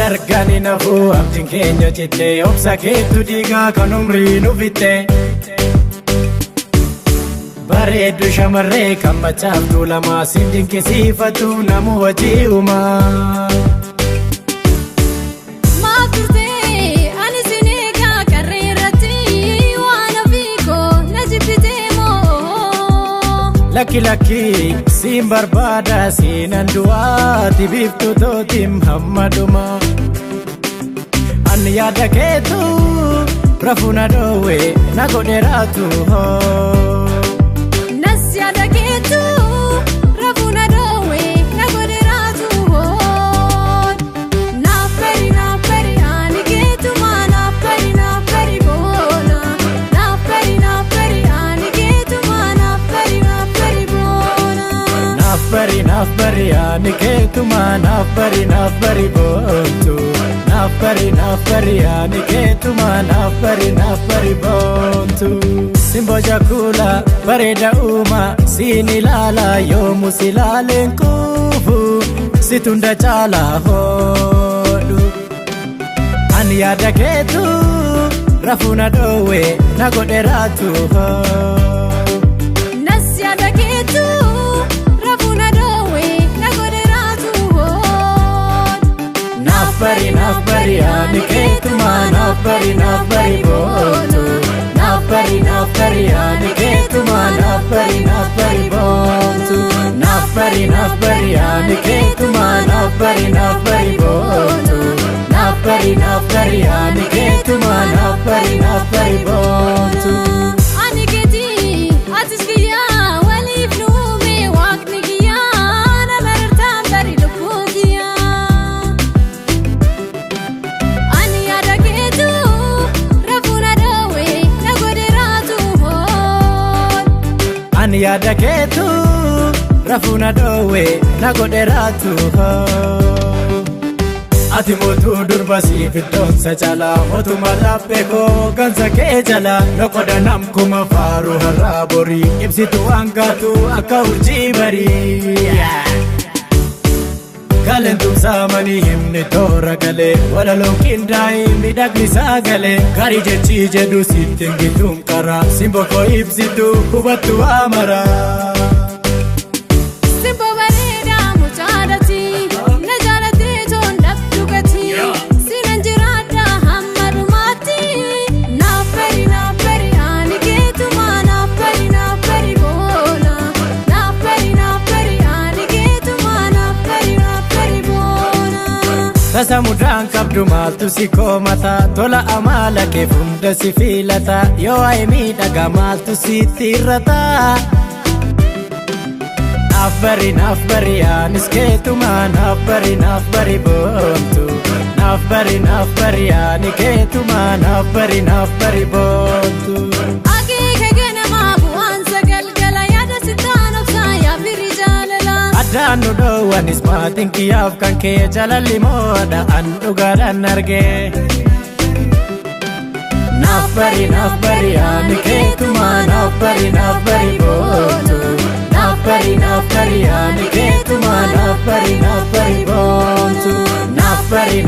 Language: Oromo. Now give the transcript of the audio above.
argani nafuu abdiin keenya cittee obsa keettu diigaa kan umrii nu fitte. Bareeddu shamarree kan machaaftuu lamaa siin dinqisiifatu namu hojii uumaa. Maaf turtee ani sin eegaa qarree irratti waan ofii koo na jibbitee moo? Lakki lakki siin barbaada siinan du'aati biiftuu tootiin hamma dhuma. Ani yaada keetu rafuu na dhoowwe na godheeraatu hoo. Nas yaada keetu rafuu na dhoowwe na godheeraatu hoo. Naaf bari naaf bari ani keetuma naaf bari naaf bari boona. Naaf bari naaf bari ani keetuma naaf bari naaf bari boona. Naaf bari naaf bari ani keetuma naaf bari naaf bari boontu. Naaf bari naaf bari ani keetuma naaf bari naaf bari boontu. Simboo jakuula bareeda uumaa siin ilaala yoomu si ilaaleen kuufu si tunda caalaa hodhu. Ani yaada keetu rafuu na dhoowwe na godheeraatu hoo. Nas yaada keetu rafuu na dhoowwe na godheeraatu hoo. Naaf bari naaf bari ani keetuma naaf bari naaf bari boontu. Naaf bari naaf bari ani keetuma naaf bari naaf bari boontu. Naaf bari naaf bari ani keetuma naaf bari naaf bari boontu. Naaf bari naaf bari ani keetuma naaf bari naaf bari boontu. Ani keetii atis kiyyaa waliif nu uume waaqni kiyyaa na marartaan bari lubbuu kiyyaa. Ani yaada keetu rafuu na dhoowwe na godheeraatu hoo. Ani yaada keetu rafuu na dhoowwe na godheeraatu hoo. Ati mootuu durba siif iddoonsa caalaa mootummaa laphee koo gansa kee jala loqoda nam kuma faaru har'aa borii ibsitu waan gaatu akka urjii barii. Galeen tumsaamanii himni toora galee walaloo qindaa'ee miidhagni sagalee gaarii jechi jedhu sitti gituun karaa simboo koo ibsitu hubattu amara. Simboo bareedaa mucaadhati na jaalatee toon dhabdu gati sinan jiraadha hamma dhumaatti. Naaf bari naaf bari ani keetuma naaf bari naaf bari boona. Naaf bari naaf bari ani keetuma naaf bari naaf bari boona. Tasa mudaan qabdu maaltu si koomata tola amaala kee hunda si filata yoo waa'ee miidhagaa maaltu sitti irrata. Naaf bari naaf bari anis keetuma naaf bari naaf bari boontu. Naaf bari naaf bari ani keetuma naaf bari naaf bari boontu. Akeeka ganamaa bu'aansa galgala yaada sittaan obsaa yaa firii jaalala. Addaan nu dhoowwanis maatiin kiyyaaf kan kee jalalli moodha an dhugaadhaan argee. Naaf bari naaf bari ani keetuma naaf bari naaf bari boontu. Naaf bari naaf bari ani keetuma naaf bari naaf bari boontu. Naaf bari